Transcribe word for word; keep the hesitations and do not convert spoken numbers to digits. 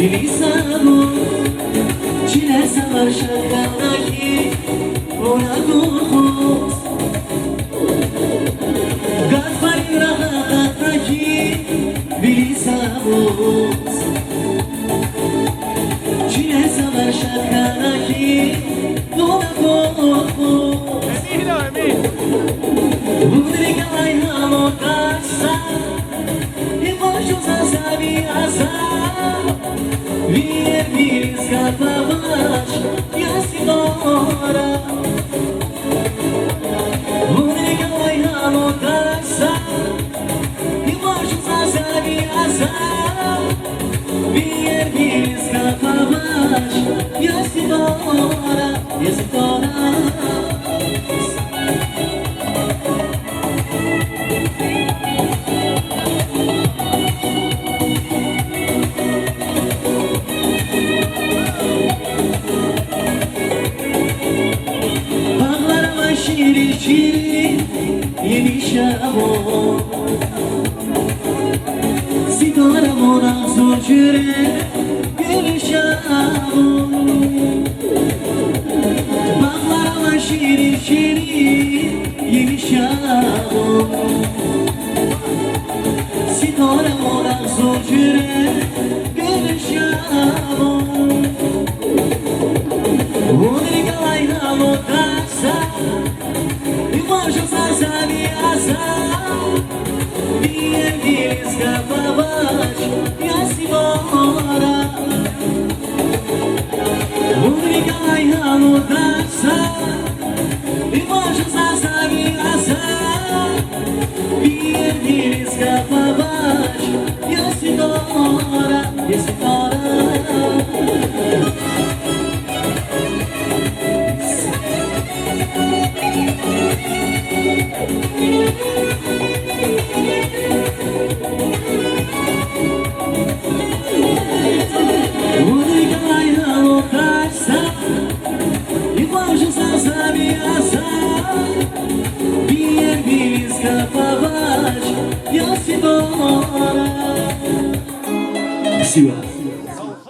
Bilisamo, çile savaşa kanaki, ona korkuz. Gatfarin rahataki, bilisamo. Çile savaşa kanaki, ona korkuz. Emin, emin. Budriga ai hamo tasa. Imagine sa sabi asa, vien, vien, escapa, mas ya si mora. Única vai amodasa, imagine sa sabi asa, vien, vien, escapa, mas ya si mora, ya si mora. Bağlarıma şirin şirin yemiş yağmur. Sigaram oran zor çörek gülüş yağmur. Bağlarıma şirin şirin yemiş yağmur. Sitora mora zocire gülüşamo. Unrika laina lotasa. Imajo sasani asa. Bien, bien, escapa, ya si mora. Unrika laina lotasa. Imagine sa sabi asa. Bien, bien, escapa, ya si mora, ya si mora. Unrika laina lotasa. Imagine sa sabi asa. Bien, bien, escapa, ya si mora. Siwa.